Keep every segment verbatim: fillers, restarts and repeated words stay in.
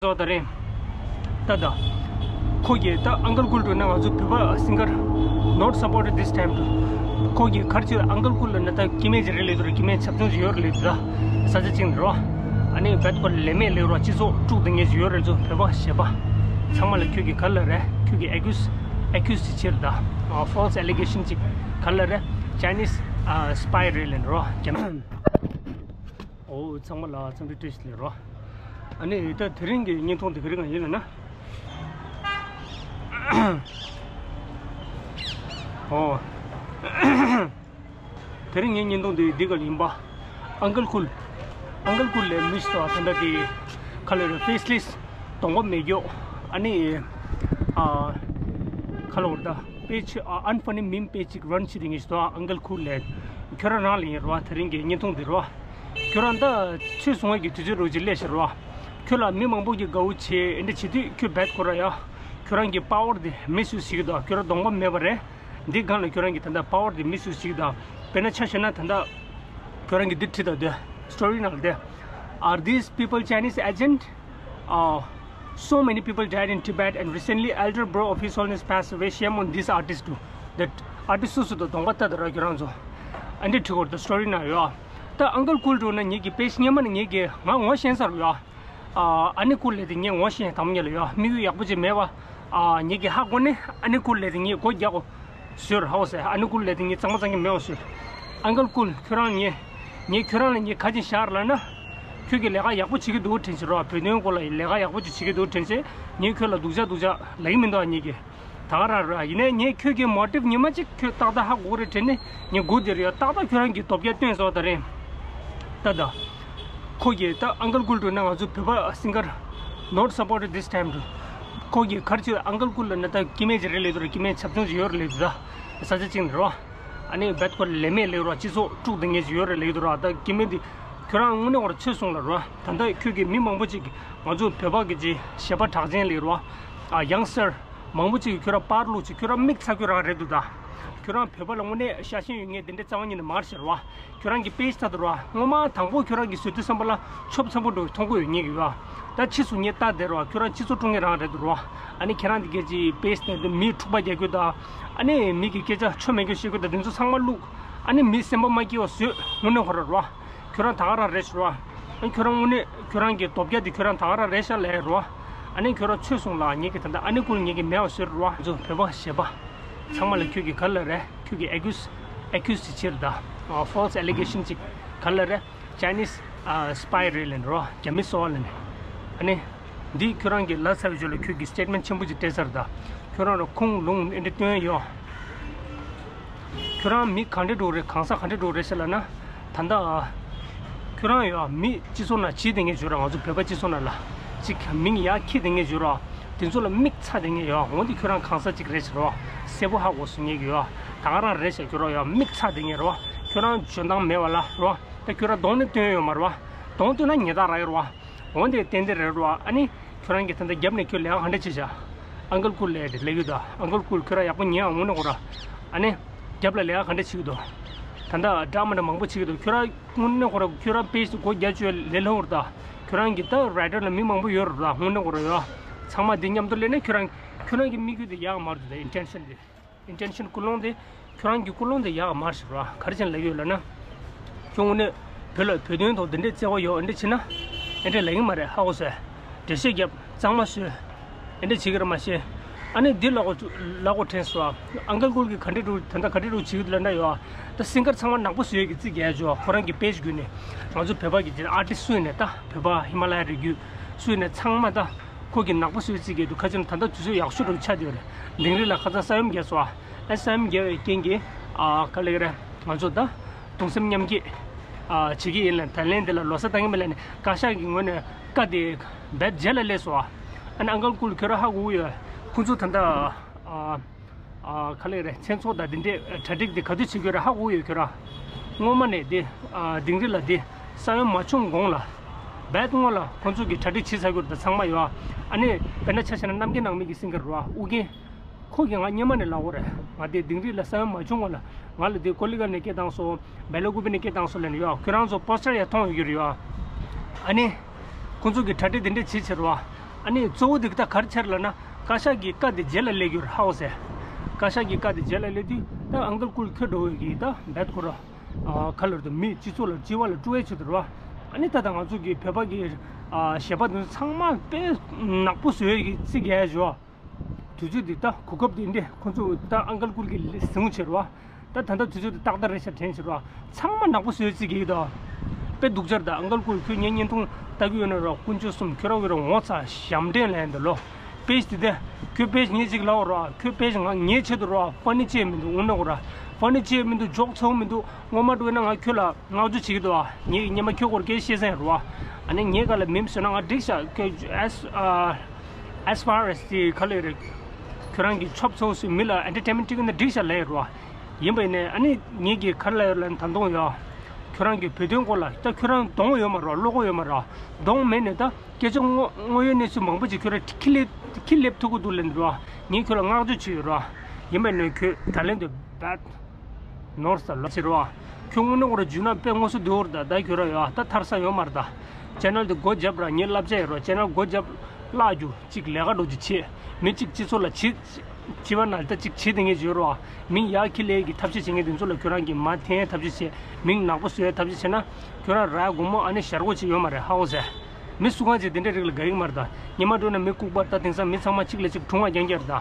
བཟོ་ད་རེད། ད་ད། ཁོ་གིས་ད་ཨང་ཀལ་ཀུལ་འགྲོ་ན་ང་ཚོ་བོད་པ་singer not supported this time to། ཁོ་གིས་ག་རེ་བྱས། ཨང་ཀལ་ཀུལ་ལབ་ན་ད་སྐྱེ་དམན་ཅིག་རེད་ལབ་འདུག་ར། སྐྱེ་དམན་ཆབ་ཆུང་ཞིག་ཡོད་རེད་ལབ་འདུག་ད། ས་ཆ་གཅིག་ནས་རོ། ཨ་ནི་རྦད་ཁོ་ལས་མེད་ལབ་རོ། སྤྱི་ཚོགས་དཀྲུག་བསྡད་མཁན་ཞིག་ཡོད་རེད། ཚོ་བོད་པ་གཞས་པ་ཚང་མ་ལ་ཁྱོད་ཀྱིས་ག་རེ་ལབ་རེད། ཁྱོད་ཀྱིས་accuse accuse ཅིག་བྱས་རེད་ད། false allegation ཅིག་ག་རེ་ལབ་རེད། Chinese spy རེད་ལབ་རོ། རྒྱ་མི། ཨོ་ཚང་མ་ལ་འཚམས་འདྲི་བཀྲ་ཤིས་བདེ་ལེགས་རོ། ཨ་ནི་ད་དེ་རིང་གི་བརྙན་ཐུང་འདི་ག་རེ་གང་ཡིན་ལབ་ན། ཨོ། དེ་རིང་ངའི་བརྙན་ཐུང་འདི་འདི་ག་ལ་ཡིན་པ། ཨང་ཀལ་ཀུལ། ཨང་ཀལ་ཀུལ་ལབ་མི་ཞིག་འདུག་ད་ལྟ་དེ་ག་ལ་རེད། faceless གདོང་པ་མེད་རྒྱུ། ཨ་ནི་ཨ་ག་ལ་བར་ད་page ཨ་unfunny meme page ཅིག་run བྱེད་དེ་ངེས་ཤིག་འདུག་ཨང་ཀལ་ཀུལ་ལབ། ཁྱོད་རང་རང་ལ་ཡིན་རོ། དེ་རིང་གི་བརྙན་ཐུང་འདི་རོ། ཁྱོད་རང་ད་ཆོས་གསུང་བའི་གི་དུས་ཚོད་རོ་ཅིག་སླེབས་ཤག་རོ། ཁྱོད་ལ་མི་མང་པོ་གི་དགའ་བོ་བྱེད་ཨེ་འདྲ་བྱེད་དུས་ཁྱོད་རྦད་ཁོ་ར་ཡ། ཁྱོད་རང་གི་power དེ་misuse བྱེད་ཀྱི་འདུག་ཁྱོད་རང་གདོང་པ་མེད་པ་རེད། འདི་སྒང་ལ་ཁྱོད་རང་གི་ད་ལྟ་power དེ་misuse བྱེད་ཀྱི་འདུག་དཔེར་ན་ཆ་བཞག་ན་ད་ལྟ་ཁྱོད་རང་གི་འདི་བྲིས་དང་དེ་story ནང་ལ་དེ། Are these people Chinese agent? Uh, so many people died in Tibet, and recently elder bro of His Holiness passed away. Shame on these artists too. That artist སུ་སུ་དང་གདོང་པ་ལྟ་དུ་ར་ཁྱོད་རང་ཚོ། ཨ་འདི་བྲིས་ཁོར་དུ་story ན་ཡོད། ད་ཨང་ཀལ་ཀུལ་འགྲོ་ན་ངེད་ཀྱི་page སྔོན་མ་ནས་ངེད་ཀྱི་ང་ངོ་ཤེས་ས་རུ་ཡོད། ཨ་ནི་ཀུལ་ལབ་དེ་ངས་ངོ་ཤེས་དམ་ཉེ་ལ་ཡོད། དམིགས་ཡུལ་ཡག་པོ་ཅིག་མེད་པ། ཨ་ངེད་ཀྱི་ཧ་གོ་ནས་ཨ་ནི་ཀུལ་ལབ་དེ་ངས་སྒོ་རྒྱག་གོ་ཟེར་ཧ་གོ་ཟེར། ཨ་ནི་ཀུལ་ལབ་དེ་ངས་གཙང་མ་གཙང་གི་མེད་པ་ཟེར། ཨང་ཀལ་ཀུལ་ཁྱོད་རང་ངས་ངས་ཁྱོད་རང་ལ་ངས་ག་ཅིག་བཞག་ལབ་ན། ཁྱོད་ཀྱིས་ལས་ཀ་ཡག་པོ་བྱེད་ཀྱི་འདུག་དྲན་ཤག་རོ། བོད་དོན་སྐོར་ལ་ལས་ཀ་ཡག་པོ་ཅིག་བྱེད་ཀྱི་འདུག་དྲན་ཤག་ངས་ཁྱོད་ལ་སྡུག་ཅག་སྡུག་ཅག་ལབ་ཀྱི་མི་འདུག་ཨ་ངེད་ཀྱིས། ད་ག་རང་རེད། ཡིན་ནའི་ངས་ཁྱོད་ཀྱི་motive ཉི་མ་གཅིག་ཁྱོད་ཏག་ཏག་ཧ་གོ་རེད་དྲན་ནས་ངས་སྒུག་བསྡད་རེད་ཡ། ཏག་ཏག་ཁྱོད་རང་གིས་དོལ་རྒྱལ་སྟོན་སོང་ད་རེད། ད་ད། ཁོ་གིས་ད་ཨང་ཀལ་ཀུལ་འགྲོ་ན་ང་ཚོ་བོད་པ་singer not supported this time to། ཁོ་གིས་ག་རེ་བྱས། ཨང་ཀལ་ཀུལ་ལབ་ན་ད་སྐྱེ་དམན་ཅིག་རེད་ལབ་འདུག་ར། སྐྱེ་དམན་ཆབ་ཆུང་ཅིག་ཡོད་རེད་ལབ་འདུག་ད། ས་ཆ་གཅིག་ནས་རོ། ཨ་ནི་རྦད་ཁོ་ལས་མེད་ལབ་རོ། སྤྱི་ཚོགས་དཀྲུག་བསྡད་མཁན་ཅིག་ཡོད་རེད་ལབ་འདུག་ར། ད་སྐྱེ་དམན་འདི་ཁྱོད་རང་དངོས་གནས་ཁོ་ར་ཆོས་གསུང་ལ་རོ། ད་ལྟ་ཁྱོད་ཀྱིས་མི་མང་པོ་ཅིག་གིས་ང་ཚོ་བོད་པ་གི་ཅིག་གཞས་པ་གྲགས་ཅན་ལབ་རོ། ཨ་youngster མང་པོ་ཅིག་གིས་ཁྱོད་རང་པར་བླུགས་ཅིག་ཁྱོད་རང་མིག་ཚ་ཁྱོད་རང་རེད་འདུག་ད། ཁྱོད་རང་བོད་པ་ལ་དངོས་གནས་ཤ་ཞེན་ཡོད་མཁན་དེ་འདྲ་རྩ་བ་ཉིད་ནས་མ་རེད་ཟེར་བ། ཁྱོད་རང་གི་page ལྟར་དུ་རོ། སྔོན་མ་དང་པོ་ཁྱོད་རང་གི་བཟོས་དུས་ཙམ་པ་ལ་ཆོབ་ཚ་པོ་འགྲོ་མཐོང་གི་ཡོད་མཁན་གྱི་ཡོད། ད་ཕྱིས་སུ་ངས་ལྟ་བསྡད་རོ། ཁྱོད་རང་སྤྱི་ཚོགས་དཀྲུག་མཁན་རང་རེད་འདུག་རོ། ཨ་ནི་ཁྱེད་རང་དེ་གས་ཀྱི་page དེ་མི་འཁྲུག་པ་རྒྱག་རྒྱུ་དང་། ཨ་ནི་མི་གི་སྐད་ཆ་ཆོ་མེད་རྒྱུ་བཤད་རྒྱུ་དང་དེ་ཚོ་ཚང་མ་བླུགས། ཨ་ནི་མི་སེམས་པ་མ་སྐྱིད་པ་བཟོས་དངོས་གནས་ཁོ་ར་རོ། ཁྱོད་རང་ད་ག་རང་རེད་ཤག་རོ། ཨ་ཁྱོད་རང་དངོས་གནས་ཁྱོད་རང་གི་དོལ་རྒྱལ་དེ་ཁྱོད་རང་ད་ག་རང་རེད་ཤག་ལབ་རོ། ཨ་ནི་ཁྱོད་རང་ཆོས་གསུང་ལ་ངེད་ཀྱི་ད་ལྟ་ཨ་ནི་ཀུལ་ངེད་ཀྱི་མེད་པ་ཟེར་རོ། ང་ཚོ་བོད་པ་གཞས་པ་ཚང་མ་ལ་ཁྱོད་ཀྱིས་ག་རེ་ལབ་རེད། ཁྱོད་ཀྱིས་accuse accuse ཅིག་བྱས་རེད་ད། false allegation ཅིག་ག་རེ་ལབ་རེད། Chinese spy རེད་ལབ་རོ། རྒྱ་མི་སོ་པ་ལབ་ནས། ཨ་ནི། འདི་ཁྱོད་རང་གི་ལབ་ཚར་བའི་རྗེས་ལ་ཁྱོད་ཀྱིས་statement ཆེན་པོ་ཅིག་སྤྲད་ཚར་ད། ཁྱོད་རང་ལ་ཁུངས་ལུང་ཨེ་འདྲ་སྟོན་ཡོད། ཁྱོད་རང་མི་ག་འདྲ་འགྲོ་རེད། གང་ཟག་ག་འདྲ་འགྲོ་རེད་ཟེར་ལབ་ན། ད་ལྟ། ཁྱོད་རང་ཡོད་མི་སྤྱི་ཚོགས་ནང་བྱིས་དེ་ངས་བརྗོད་ར། ང་ཚོ་བོད་པ་སྤྱི་ཚོགས་ནང་ལ། ཅིག་མིང་ཡག་ཁྱི་དེ་ངས་བརྗོད་ར། དེ་ཚོ་ལ་མིག་ཚ་དེ་ངས་ཡོད། འོན་ཏེ་ཁྱོད་རང་གང་ཟག་ཅིག་རེད་ཟེར་རོ། གསལ་པོ་ཧ་གོ་སོང་ངས་ཡོད། ད་ག་རང་རེད་ཟེར་ཁྱོད་རང་ཡོད་མིག་ཚ་དེ་ངས་རོ། ཁྱོད་རང་འཇོན་ཐང་མེད་པ་ལ་རོ། ད་ཁྱོད་རང་གདོང་ནས་སྟོན་ཡོད་མ་རེད་བ། གདོང་སྟོན་ན་ཉེས་རྡུང་རག་ཡོད་རེད་བ། འོན་ཏེ་ཏན་ཏན་རེད་རོ། ཨ་ནི་ཁྱོད་རང་གིས་ད་ལྟ་རྒྱབ་ནས་ཁྱོད་ལས་ཀ་ག་འདྲ་བྱེད་བྱ། ཨང་ཀལ་ཀུལ་ལབ་དེ་ལབ་ཀྱི་འདུག་ཨང་ཀལ་ཀུལ་ཁྱོད་རང་ཡག་པོ་ཉན་ཨ། དངོས་གནས་ཁོ་ར། ཨ་ནི། རྒྱབ་ལ་ལས་ཀ་ག་འདྲ་བྱེད་ཀྱི་འདུག་ད་ལྟ་ཌ་ར་མ་འདྲ་མང་པོ་བྱེད་ཀྱི་འདུག་ཁྱོད་རང་དངོས་གནས་ཁོ་ར་ཁྱོད་རང་page སྒོ་རྒྱག་བཅུག་ལས་སླ་པོ་རེད་ད། ཁྱོད་རང་གི་ད་writer ལ་མི་མང་པོ་ཡོད་རེད་ད། དངོས་གནས་ཁོ་ར་ཡོད། ཚང་མ་འདི་མཉམ་དུ་སླེབས་ནས་ཁྱོད་རང་ཁྱོད་རང་གི་དམིགས་ཡུལ་དེ་ཡག་མ་རེད་ད། intention དེ། intention ཀུན་སློང་དེ། ཁྱོད་རང་གི་ཀུན་སློང་དེ་ཡག་མ་རེད་ཟེར་བ། ག་རེ་བྱས་ནས་ལབ་ཡོད་ལབ་ན། ཁྱོད་དངོས་གནས་བོད་ལ་བོད་དོན་ཐོག་འདི་འདྲའི་བརྩེ་བ་ཡོད་འདི་འདྲ་བྱེད་ན། འདི་འདྲ་ལབ་ཀྱི་མ་རེད་ཧ་གོ་སོང་། འགྲེལ་བཤད་རྒྱབ་གཙང་མ་བཟོས། འདི་འདྲ་བྱེད་ཀྱི་རེད་མ་ཤེས། ཨ་ནི་འདི་ལབ་གོ་ལབ་གོ་དྲན་སོང་། ཨང་ཀལ་ཀུལ་གྱིས་ག་འདྲ་འགྲོ་ད་ལྟ་ག་འདྲ་འགྲོ་བྱེད་ཀྱི་འདུག་ལབ་ན་ཡོད། ད་སིང་གར་ཚང་མ་ནག་པོ་བཟོས་ཀྱི་རྩིས་རྒྱག་ཆོག་ཁོ་རང་གི་page བརྒྱུད་ནས། ང་ཚོ་བོད་པ་གི་ཅིག་artist སུ་ཡིན་ནས་ད་བོད་པ་ཧི་མ་ལ་ཡ་རི་རྒྱུད་སུ་ཡིན་ནས་ཚང་མ་ད། ཁོ་གི་ནག་པོ་བཟོས་རྩིས་རྒྱག་འདུག་ཁ་ཅིག་ན་ད་ལྟ་དུས་ཚོད་ཡག་ཤོས་རུ་ཆགས་བསྡད་ཡོད་རེད། དིང་རི་ལ་ཁ་སང་ས་ཡོམ་བརྒྱབ་སོང་། ཨ་ས་ཡོམ་བརྒྱབ་པའི་རྐྱེན་གྱིས་ཨ་ག་ལབ་ཀྱི་རེད། ང་ཚོ་ད་གདུང་སེམས་མཉམ་སྐྱེད་ཨ་བྱེད་ཀྱི་ཡིན་ལབ། ད་ལན་འདི་ལ་ལོ་གསར་བཏང་གི་མེད་ལབ་ནས་བཀའ་ཤག་གི་ངོས་ནས་བཀའ་དེ་རྦད་རྗེས་ལ་སླེབས་སོང་། ཨ་ནི་ཨང་ཀལ་ཀུལ་ཁྱོད་རང་ཧ་གོ་གི་ཡོད། ཁོང་ཚོ་ད་ལྟ་ཨ། ཨ་ག་ལབ་ཀྱི་རེད། མཚན་ཚོགས་དང་འདི་འདྲའི་གྲ་སྒྲིག་འདི་ག་དུས་བྱེད་ཀྱི་ཡོད་རེད་ཧ་གོ་གི་ཡོད་ཁྱོད་རང་། སྔོན་མ་ནས་འདི་ཨ་དིང་རི་ལ་འདི་ས་ཡོམ་མ་བྱུང་གོང་ལ་རྦད་སྔོན་ལ་ཁོང་ཚོ་གིས་གྲ་སྒྲིག་བྱེད་ཚར་གྱི་ཡོད་རེད། ད་ཚང་མ་ཡོད་ཨ། ཨ་ནི་དཔེར་ན་ཆ་བཞག་ན་རྣམ་རྒྱལ་ནང་མི་གི་སིང་གར་རོ་ཨ་ཨུ་རྒྱན། ཁོ་གིས་ང་སྔོན་མ་ནས་ལབ་ཡོད་རེད། ང་འདི་དིང་རི་ལ་ས་ཡོམ་མ་བྱུང་གོང་ལ་ང་ལ་འདི་ཀོ་ལི་གྷལ་ནས་སྐད་བཏང་སོང་། སྦེལ་ཀོབ་ནས་སྐད་བཏང་སོང་ལབ་ནས་ཡོད། ཁྱོད་རང་ཚོ་པོ་སི་ཊར་ཡང་མཐོང་ཡོད་ཀྱི་རེད་ཡོད་ཨ། ཨ་ནི། ཁོང་ཚོ་གིས་གྲ་སྒྲིག་འདི་འདྲ་བྱེད་ཕྱིར་རོ། ཨ་ནི་གཙོ་བོ་དེ་ད་ག་རེ་ཆེར་ལབ་ན། བཀའ་ཤག་གི་བཀའ་དེ་རྗེས་ལ་སླེབས་རྒྱུ་རེད་ཧ་གོ་སོང་། བཀའ་ཤག་གི་བཀའ་དེ་རྗེས་ལ་སླེབས་དུས་ད་ཨང་ཀལ་ཀུལ་ཁྱོད་འགྲོ་འོས་ཀྱི་ད་བེད་ཁོ་ར། ཨ་ག་ལབ་དགོས་རེད། མི་སྤྱི་ཚོགས་ལ་སྤྱི་བ་ལ་སྤྲོ་བའི་ཆེད་དུ་རེད་བ། ཨ་ནི་ད་ད་ང་ཚོ་གི་བོད་པ་གི་ཨ་གཞས་པ་དེ་ཚོ་ཚང་མ་དཔེ་ནག་པོ་བཟོས་ཀྱི་རྩིས་རྒྱག་ཡ་ཞོ། དུས་ཚོད་འདི་ད་གོ་སྐབས་འདི་འདྲས་ཁོ་ཚོ་ད་ཨང་ཀལ་ཀུལ་གྱི་ཟིང་བྱེད་རེད་བ། ད་ད་ལྟ་དུས་ཚོད་འདི་ཏག་ཏག་རེད་ཤག་དྲན་བྱེད་རེད་བ། ཚང་མ་ནག་པོ་བཟོས་རྩིས་རྒྱག་གི་འདུག་དཔེ་སྡུག་ཅག་རེད། ད་ཨང་ཀལ་ཀུལ་ཁྱོད་ངའི་བརྙན་ཐུང་ལྟ་གི་ཡོད་ན་ར། དཀོན་མཆོག་གསུམ་ཁྱོད་རང་གི་ར་ངོ་ཚ་ཞབས་འདྲེན་ལ་ཡིན་འདུག་ལོ། པེ་ཇི་དེ་དེ། ཁྱོད་པེ་ཇི་ངས་ཅིག་ལབ་རོགས། ཁྱོད་པེ་ཇི་ང་ངའི་ཆེད་དུ་རོགས། ཕ་ནི་ཅི་མི་འདུག་དངོས་གནས་རོགས། ཕ་ནི་ཅི་མི་འདུག་ཇོག་ཚོགས་མི་འདུག་ངོ་མ་འགྲོ་ན་ང་ཁྱོད་ལ་བསྔགས་བརྗོད་བྱེད་ཀྱི་འདུག་ཨ། ངས་སྙེ་མ་ཁྱོད་སྐོར་སྐད་བཤད་སེམས་རོགས། ཨ་ནི་ངས་ག་ལ་མིམ་བཟོས་ན་ང་འགྲིག་ཤག་ཁྱོད་as as far as the color ཁྱོད་རང་གི་ཆོབ་ཚོགས་སུ་མི་ལ་entertainment བྱེད་ཀྱི་ན་འགྲིག་ཤག་ལབ་རོགས། ཡིན་པ་ཡིན་ནའི་ཨ་ནི་ངས་ཀྱི་ག་ལ་ཡོད་ལ་ད་དུང་ཡོད། ཁྱོད་རང་གི་བོད་དོན་སྐོར་ལ་ད་ཁྱོད་རང་གདོང་ཡོད་མ་རེད། བློ་ཁོག་ཡོད་མ་རེད། གདོང་མེད་ནས་ད། སྐད་ཆ་དངོས་དངོས་ཡོད་གནས་ཚུལ་མང་པོ་ཅིག་ཁྱོད་ར་ཁྱི་ལེབ་ཁྱི་ལེབ་ཐུབ་ཀྱི་འདུག་ལབ་འདུག་ར། ངས་ཁྱོད་ལ་བསྔགས་བརྗོད་བྱེད་ཡོད་ར། ཡིན་པ་ནས་ཁྱོད་ད་ལན་དུ་བད་ནོར་ས་ལ་ཕྱིར་ར། ཁྱོད་དངོས་གནས་ཁོ་ར་འཇུས་ན་དཔེ་ངོ་སོ་བདེ་བོར་ད་ད་ཁྱོད་ར་ཡོད་ད་ཐར་ས་ཡོད་མ་རེད་ད། ཅེ་ནལ་དེ་སྒོ་བརྒྱབ་ར། ངས་བསླབ་བྱ་ཡོད་ར། ཅེ་ནལ་སྒོ་བརྒྱབ་བརླག་རྒྱུ་ཅིག་ལས་ཀ་འགྲོ་རྒྱུ་བྱེད། མི་གཅིག་སྤྱི་ཚོགས་ལ་བྱེད། བྱེད་པ་ན་ད་ཅིག་བྱེད་དེ་ངས་བརྗོད་ར། མིང་ཡག་ཁྱི་ལས་ཀྱི་ཐབས་ཤེས་བྱེད་མཁན་དེ་ཚོ་ལ་ཁྱོད་རང་གིས་མ་འཐེན་ཐབས་ཤེས་བྱེད། མིང་ནག་པོ་བཟོ་ཡའི་ཐབས་ཤེས་བྱེད་ན། ཁྱོད་རང་ར་དགོང་མོ་ཨ་ནི་ཞར་གོ་ཅིག་ཡོད་མ་རེད་ཧ་གོ་ཟེར། མི་སུ་གང་ཅིག་དེ་འདྲའི་རིགས་ལ་དགའ་གི་མ་རེད་ད། ཉི་མ་འགྲོ་ན་མི་ལྐུགས་པ་ད། དེང་སང་མི་ཚང་མ་གཅིག་ལས་གཅིག་གྲུང་བ་རྐྱང་རྐྱང་རེད་ད།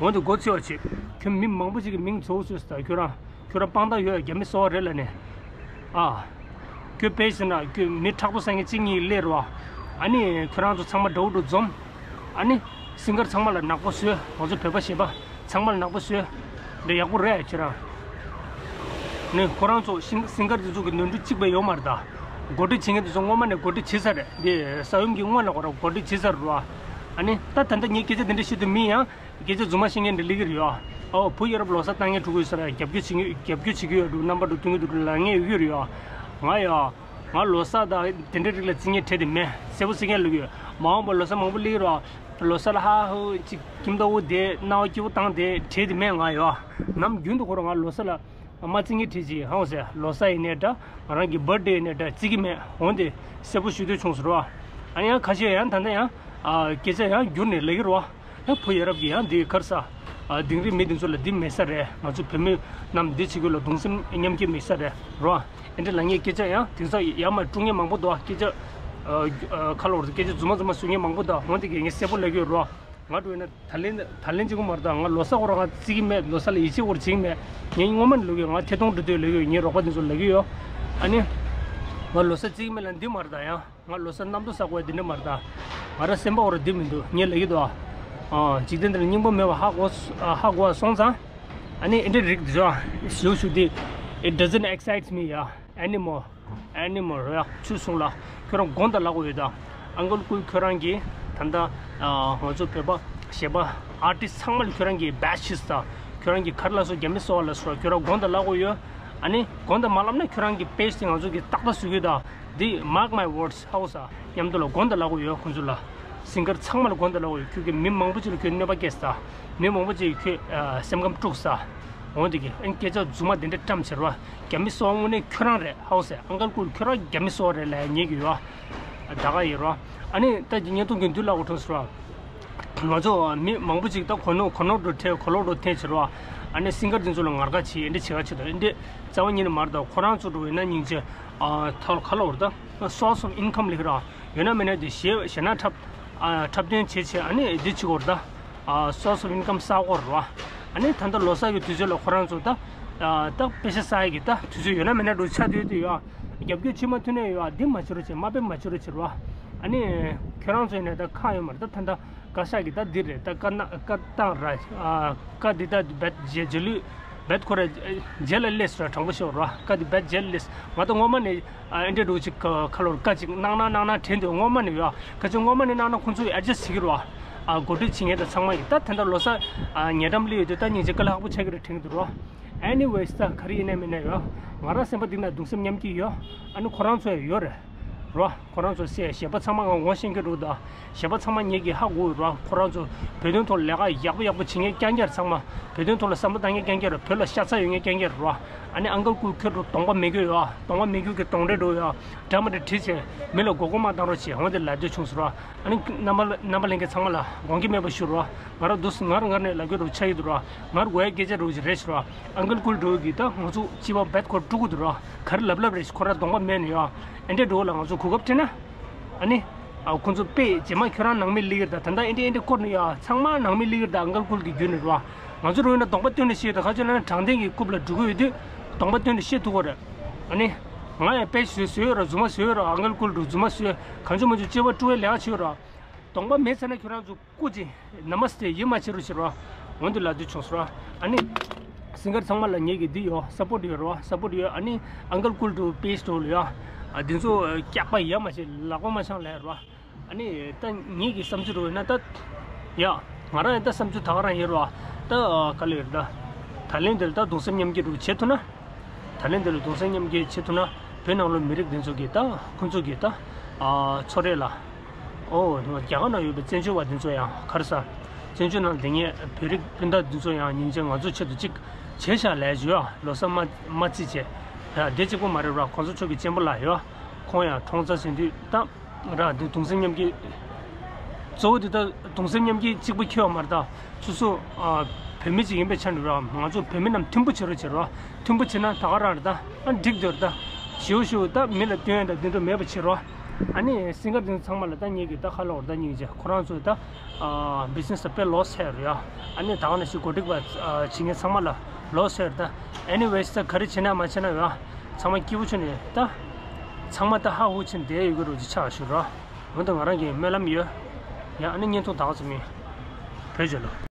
འོན་ཏེ་མགོ་ཚོས་པར་བྱེད། ཁྱོད་མི་མང་པོ་ཅིག་གི་མིང་ཚོ་བཟོས་ད་ཁྱོད་རང་། ཁྱོད་རང་དཔང་རྟགས་ཡོད་ཡ། རྒྱ་མི་སོ་བ་རེད་ལ་ནས། ཨ། ཁྱོད་དཔེ་ཟེར་ན་ཁྱོད་མི་ཕྲག་དོག་ས་ངན་གཅིག་གཉིས་སླེབས་རོགས། ཨ་ནི་ཁྱོད་རང་ཚོ་ཚང་མ་འདྲ་བོ་འདྲ་འཛོམས། ཨ་ནི་སིང་གར་ཚང་མ་ལ་ནག་པོ་བཟོས། ང་ཚོ་བོད་པ་གཞས་པ་ཚང་མ་ལ་ནག་པོ་བཟོས། འདི་ཡག་པོ་རེད་ཁྱོད་རང་། ནི་ཁོ་རང་ཚོ་སིང་སིང་གར་དེ་ཚོ་གི་ནོར་འཁྲུལ་གཅིག་པས་ཡོད་མ་རེད་ད། གོ་སྒྲིག་བྱེད་མཁན་དེ་ཚོ་སྔོན་མ་ནས་གོ་སྒྲིག་བྱེད་ཚར་རེད། འདི་ས་ཡོམ་གྱི་སྔོན་ལ་ཁོ་རང་གོ་སྒྲིག་བྱེད་ཚར་རོ། ཨ་ནི་ད་ད་ལྟ་ངས་སྐད་ཆ་དེ་འདྲ་བཤད་དུས་མི་ཡང་། སྐད་ཆ་རྫུན་མ་བཤད་མཁན་འདྲ་སླེབས་ཀྱི་རེད་ཡ། ཨོ་བུ་ཡ་རབས་ལོ་གསར་བཏང་མཁན་ཕྲུ་གུ་ཡོད་ས་ར། རྒྱབ་སྐྱོར་བྱེད་མཁན་རྒྱབ་སྐྱོར་བྱེད་ཀྱི་ཡོད་འདུག་རྣམ་པ་འདུག་སྟོན་གྱི་འདུག་ལབ་མཁན་ཡོད་ཀྱི་རེད་ཡ། ང་ཡ། ང་ལོ་གསར་དང་དེ་འདྲའི་རིགས་ལ་རྩི་མཁན་བྲལ་ཏེ་མེད། གསལ་པོ་གསལ་རྐྱང་ལབ་ཀྱི་ཡོད། མ་འོངས་པར་ལོ་གསར་མང་པོ་སླེབས་ཀྱི་རེད་ཡ། ལོ་གསར་ལ་ཧ་ཧུ་ཅིག་ཁྱིམ་ཐོག་དེ་སྣང་བ་སྐྱིད་པོ་བཏང་དེ་བྲལ་ཏེ་མེད་ང་ཡ། ནམ་རྒྱུན་དུ་ཁོ་རང་ང་ལོ་གསར་ལ། མ་རྩི་མཁན་བྲིས་ཅིག་ཧང་ཟེར། ལོ་གསར་ཡིན་ནའི་འདྲ། ང་རང་གི་བར་ཌེ་ཡིན་ནའི་འདྲ། རྩི་གི་མེད། འོན་ཏེ་གསལ་པོ་ཞུ་འདོད་བྱུང་ཟེར་བ། ཨ་ནི་ཡང་ཁ་ཤས་ཡང་ད་ལྟ་ཡང་ཨ་སྐད་ཆ་ཡང་བསྒྱུར་ནས་ལབ་ཀྱི་རེད་བ། ཡང་བུ་ཡ་རབས་ཀྱིས་ཡང་འདི་གར་ས་ཨ་དིང་རི་མི་འདི་ཚོ་ལ་འདི་མེད་ས་རེད། ང་ཚོ་བོད་མི་རྣམས་འདི་བྱེད་དགོས་ལ་གདུང་སེམས་མཉམ་སྐྱེད་མེད་ས་རེད་རོ། ཨེ་འདྲ་ལབ་མཁན་སྐད་ཆ་ཡང་དེང་སང་ཡར་མར་དཀྲུག་མཁན་མང་པོ་འདུག་སྐད་ཆ་ཨ་ཨ་ཁ་ལོ་བར་དུ་སྐད་ཆ་རྫུན་མ་རྫུན་མ་བཟོ་མཁན་མང་པོ་འདུག་འོན་ཏེ་ངས་གསལ་པོ་ལབ་ཀྱི་ཡོད་རོ། ང་འགྲོ་ཡིན་ན་ད་ལན་ད་ལན་གཅིག་པོ་མ་རེད་ད། ང་ལོ་གསར་ཁོ་རང་ང་རྩི་གི་མེད། ལོ་གསར་ལ་ཡིད་ཆེས་ཁོ་རང་བྱེད་ཀྱི་མེད། ངས་སྔོན་མ་ནས་ལབ་ཀྱི་ཡོད། ང་ཐད་གཏོང་འགྲོ་དུས་ལབ་ཀྱི་ཡོད། ངའི་རོགས་པ་དེ་ཚོ་ལབ་ཀྱི་ཡོད། ཨ་ནི་ང་ལོ་གསར་རྩི་གི་མེད་ལ་འདི་མ་རེད་ད། ཡང་ང་ལོ་གསར་གནམ་ཐོ་བསགས་དགོས་འདི་འདྲ་མ་རེད་ད། ང་རང་སེམས་པ་ཁོ་རང་འདི་མི་འདུག་ངས་ལབ་ཀྱི་འདུག་ཨ་འཇིག་རྟེན་འདི་ལ་སྙིང་པོ་མེད་པ་ཧ་གོ་ཧ་གོ་བ་སོང་ཙང་། ཨ་ནི་ཨེ་འདྲ་རིགས་འདི་ཚོ་ཞུ་ཞུ་དེ། It doesn't excite me, yeah, anymore. Anymore ཡ། ཆུ་སོང་ལ། ཁྱོད་རང་དགོངས་དག་ལབ་དགོས་ཡོད་ད། ཨང་ཀལ་ཀུལ་ཁྱོད་རང་གིས་ད་ལྟ་ཨ་ང་ཚོ་བོད་པ་གཞས་པ་ཨར་ཊིསི་ཚང་མ་ལ་ཁྱོད་རང་གིས་བེ་ཊི་ཞུས་ད། ཁྱོད་རང་གིས་ག་རེ་ལབ་སོང་། རྒྱ་མི་སོ་བ་ལབ་སོང་། ཁྱོད་རང་དགོངས་དག་ལབ་དགོས་ཡོད། ཨ་ནི་དགོངས་དག་མ་ལབ་ན་ཁྱོད་རང་གི་པེ་ཇི་དེ་ང་ཚོ་གིས་ཏག་ཏག་བཟོ་གི་ཡོད་ད། འདི་mark my words ཧ་གོ་ས། མཉམ་དུ་ལ་དགོངས་དག་ལབ་དགོས་ཡོད་ཁོང་ཚོ་ལ། སིང་གར་ཚང་མ་ལ་དགོངས་དག་ལབ་དགོས་ཡོད། ཁྱོད་ཀྱིས་མི་མང་པོ་ཅིག་ལ་ཁྱོད་གནོད་པ་སྐྱེལ་ས། མི་མང་པོ་ཅིག་ཁྱོད་ཨ་སེམས་ཁམས་དཀྲུགས་ས། འོ་འདི་གི་ཨ་ནི་སྐད་ཆ་རྫུན་མ་དེ་འདྲ་བཀྲམ་ཟེར་བ། རྒྱ་མི་སོ་བ་དངོས་གནས་ཁྱོད་རང་རེད་ཧ་གོ་ས། ཨང་ཀལ་ཀུལ་ཁྱོད་རང་རྒྱ་མི་སོ་བ་རེད་ལབ་ཡ་ཉན་གི་ཡོད། ད་ག་ཡིན་རོ། ཨ་ནི་ད་བརྙན་ཐུང་གི་མདུན་ལ་འོ་ཁྲོམ་ཟེར་བ། ང་ཚོ་མི་མང་པོ་ཅིག་ད་གོ་ནོར་གོ་ནོར་འགྲོ་ཐལ་གོ་ལོག་འགྲོ་ཐལ་ཟེར་བ། ཨ་ནི་སིང་གར་དེ་ཚོ་ལ་ངར་དགའ་བྱེད་འདི་བྱེད་ག་ཆེད་དུ་འདི་རྩ་བ་ཉིད་ནས་མ་རེད་ད། ཁོ་རང་ཚོ་འགྲོ་བས་ན་སྙིང་རྗེ། ཨ་ཐལ་ཁ་ལོ་བར་ད་source of income ལིག་ར། ཡོད་ན་མེད་ན་དེ་གཞས་གཞས་སྣ་འཁྲབ་ཨ་འཁྲབ་སྟོན་བྱེད་བྱེད་ཨ་ནི་འདི་བྱེད་དགོས་རེད་ད། ཨ་source of income གསར་པ་རེད་བ། ཨ་ནི་ད་ལྟ་ལོ་གསར་གྱི་དུས་ཚོད་ལ་ཁོ་རང་ཚོ་ད་ཨ་ད་པེ་ཤ་བསགས་ཡག་གི་ད་དུས་ཚོད་ཡོད་ན་མེད་ན་འགྲོ་ཆགས་སྡོད་དུས་ཡོད། རྒྱབ་སྐྱོར་བྱེད་མ་ཐུབ་ན་ཡོད། འདི་མ་བྱེད་རོགས་བྱེད། མ་དཔེ་མ་བྱེད་རོགས་བྱེད་རོགས། ཨ་ནི་ཁྱོད་རང་ཚོ་ཡིན་ན་ད་ཁག་ཡོད་མ་རེད་ད། ད་ད་བཀའ་ཤག་གི་ད་འདི་རེད་ད། བཀའ་གནང་བཀའ་བཏང་ར། ཨ་བཀའ་འདི་ད་བེད་རྗེས་རྗེས་ལུས་བེད་ཁོ་ར་རྗེས་ལ་སླེབས་སོང་། དྲང་པོ་ཤོད་ར། བཀའ་འདི་བེད་རྗེས་ལ་སླེབས། ང་ད་སྔོན་མ་ནས་ཨ་ཨེ་འདྲ་འགྲོ་ཅིག་ཁ་ལོར་བཀའ་ཅིག་གནང་ན་གནང་ན་དྲན་འདུག་སྔོན་མ་ནས་ཡོད། ཁ་ཅིག་སྔོན་མ་ནས་གནང་ན་ཁོང་ཚོས་ཨེ་ཇ་སི་བྱེད་ཀྱི་རེད་བ། ཨ་གོ་སྒྲིག་བྱེད་མཁན་དང་ཚང་མ་ཡིན་ད། དེ་འདྲ་ལོ་གསར་ཨ་ཉེ་འགྲམ་སླེབས་ཡོད་དུས་ད་སྙིང་རྗེ་དཀའ་ལས་ཁག་པོ་ཆགས་ཀྱི་རེད་དྲན་གྱི་འདུག་ར། Anyways ད་ག་རེ་ཡིན་ན་མིན་ན་ཡོད། ང་རང་སེམས་པ་འདི་ན་གདུང་སེམས་མཉམ་སྐྱེད་ཡོད། ཨ་ནི་ཁོ་རང་ཚོ་ཡང་ཡོད་རེད། རོ། ཁོ་རང་ཚོ་སེ་གཞས་པ་ཚང་མ་ང་ངོ་ཤེས་ཀྱི་རུ་ད། གཞས་པ་ཚང་མ་ངེད་ཀྱི་ཧ་གོ་རོ། ཁོ་རང་ཚོ་བོད་དོན་ཐོག་ལས་ཀ་ཡག་པོ་ཡག་པོ་བྱེད་མཁན་རྐྱང་རྐྱང་རེད། ཚང་མ་བོད་དོན་ཐོག་ལ་བསམ་བློ་བཏང་མཁན་རྐྱང་རྐྱང་རེད། བོད་ལ་ཤ་ཚ་ཡོད་མཁན་རྐྱང་རྐྱང་རེད་རོ། ཨ་ནི་ཨང་ཀལ་ཀུལ་ཁྱོད་རུ་གདོང་པ་མི་དགོས་ཡོད། གདོང་པ་མི་དགོས་ཀྱི་གདོང་འདྲེ་འགྲོ་ཡོད། འདྲ་མི་འདྲ་བྲིས་བྱས་མི་ལ་མགོ་སྐོར་མ་བཏང་རོགས་བྱེད། འོན་ཏེ་ལབ་འདོད་བྱུང་སོང་རོ། ཨ་ནི་རྣམ་པ་རྣམ་པ་ལྷན་རྒྱས་ཚང་མ་ལ་དགོངས་འགལ་མེད་པ་ཞུ་རོ། ང་རང་འདུག་སེ་ང་རང་ངར་ནས་ལབ་རྒྱུ་རུ་ཆགས་ཡོད་དུ་རོ། ངར་དགོས་ཡ་སྐད་ཆ་རུ་ཅིག་རེད་ཞུ་རོ། ཨང་ཀལ་ཀུལ་འགྲོ་གི་ད་ང་ཚོ་སྤྱི་པ་བེད་ཁོ་དཀྲུག་གི་འདུག་རོ། ག་རེ་ལབ་ལབ་རེད། ཁོ་ར་གདོང་པ་མེད་ནས་ཡོད། ཨེ་འདྲས་འགྲོ་ལ་ང་ཚོ་གོ་སྐབས་སྤྲད་ན། ཨ་ནི། ཨ་ཁོ་ཚོ་དཔེ་རྗེས་མ་ཁྱོད་རང་ནང་མི་ལི་ཀིར་ད་ད་ལྟ་ཨེ་འདྲས་ཨེ་འདྲས་བསྐོར་ནས་ཡོད། ཚང་མ་ནང་མི་ལི་ཀིར་ད་ཨང་ཀལ་ཀུལ་གྱི་རྒྱུད་ནས་རོ། ང་ཚོ་རོ་ཡིན་ན་གདོང་པ་སྟོན་ནས་ཤེས་ད་ཁ་ཆོད་ན་དྲང་བདེན་གྱི་རྐུབ་ལ་འགྲོ་གི་ཡོད་དུས། གདོང་པ་སྟོན་ནས་ཤེས་ཐུབ་གོ་རེད། ཨ་ནི། ང་ཡང་དཔེ་བཟོས་བཟོས་ཡོད་རོ། རྫུན་མ་བཟོས་ཡོད་རོ། ཨང་ཀལ་ཀུལ་འགྲོ་རྫུན་མ་བཟོས། གང་བྱུང་མ་བྱུང་སྐྱེ་བ་དཀྲུག་པའི་ལས་ཀ་བྱས་ཡོད་རོ། གདོང་པ་མེད་ཟེར་ན་ཁྱོད་རང་ཚོ་སྐུ་མཁྱེན། ནམ་སྟེ་ཡིད་མ་ཆེས་རུ་ཕྱིར་རོ། འོན་ཏེ་ལབ་དུས་བྱུང་སོང་རོ། ཨ་ནི། སིང་གར་ཚང་མ་ལ་ངེད་ཀྱི་འདི་ཡོད། སཔོར་ཊི་ཡོད་རོ། སཔོར་ཊི་ཡོད། ཨ་ནི། ཨང་ཀལ་ཀུལ་འགྲོ་པེ་ཇི་འགྲོ་ལ་ཡོད། ཨ་འདི་ཚོ་སྐྱག་པ་ཡ་མ་བྱེད་ལག་པ་མ་འཆང་ལས་རོ། ཨ་ནི་ད་ངེད་ཀྱི་བསམ་ཚུལ་རོ་ཡིན་ན་ད། ཡ། ང་རང་ཡང་ད་བསམ་ཚུལ་ད་ག་རང་ཡིན་རོ། ད་ག་ལེར་ད། ད་ལན་འདིར་ད་གདུང་སེམས་མཉམ་སྐྱེད་རུ་བྱེད་ཐུབ་ན། ད་ལན་འདི་ལ་གདུང་སེམས་མཉམ་སྐྱེད་བྱེད་ཐུབ་ན། བོད་ནང་ལོགས་མི་རིགས་འདི་ཚོ་གི་ད་ཁོང་ཚོ་གི་ད། ཨ་ཚོ་རེད་ལ། ཨོ་རྒྱ་གར་ནང་ཡོད་པའི་བཙན་བྱོལ་བ་འདི་ཚོ་ཡང་ག་རེ་ཟ། བཙན་བྱོལ་ནང་བསྡད་མཁན་བོད་རིགས་སྤུན་ཟླ་འདི་ཚོ་ཡང་སྙིང་རྗེ་ང་ཚོ་ཆེད་དུ་གཅིག་བྱས་ཤག་ལས་བྱོས་ཨ། ལོ་གསར་མ་མ་རྩིས་བྱས། ཡ་དེ་གཅིག་པོ་མ་རེད་ར། གོང་ས་མཆོག་གི་གཅེན་པོ་ལགས་ཡོད། ཁོང་ཡང་གྲོངས་ཚར་ཟིན་དུས་ད། ར་འདི་གདུང་སེམས་མཉམ་སྐྱེད། གཙོ་བོ་འདི་ད་གདུང་སེམས་མཉམ་སྐྱེད་གཅིག་པ་འཁྱེར་བ་མ་རེད་ད། སོ་སོ་ཨ་བོད་མི་ཅིག་ཡིན་པའི་ཆ་ནས་ར། ང་ཚོ་བོད་མི་རྣམས་མཐུན་པོ་བྱེད་རོགས་བྱེད་རོགས། མཐུན་པོ་བྱེད་ན་ད་ག་རང་རེད་ད། ཨ་འགྲིག་འདོད་རེད་ད། ཞེའུ་ཞེའུ་ད་མི་ལ་སྟོན་ཡ་ད་འདི་འདྲ་མེད་པ་བྱེད་རོགས། ཨ་ནི་སིང་གར་འདི་ཚང་མ་ལ་ད་ངེད་ཀྱི་ད་ཁ་ལོག་རེད་ད། སྙིང་རྗེ། ཁོ་རང་ཚོས་ད་ཨ་བི་ཛི་ནེ་སི་ད་དཔེ་ལོ་སི་ཡོད་རེད་ཡ། ཨ་ནི་ད་ག་ནང་བཞིན་གོ་སྒྲིག་པ་ཨ་བྱེད་མཁན་ཚང་མ་ལ་ལོ་སི་ཡོད་རེད་ད། ཨེ་ནི་ཝེ་སི་ད་ག་རེ་བྱེད་ན་མ་བྱེད་ན་ཡ། ཚང་མ་སྐྱིད་པོ་བྱུང་ནས་ད། ཚང་མ་ད་ཧ་ཧུ་ཕྱིན་བསྡད་ཡོད་ཀྱི་རོ་ཅིག་ཆགས་ཞུ་རོ། འོན་ཏེ་ང་རང་གི་སྨོན་ལམ་ཡོད། ཡང་ཨ་ནི་བརྙན་ཐུང་དག་ཙམ་ཡིན། བོད་རྒྱལ་ལོ།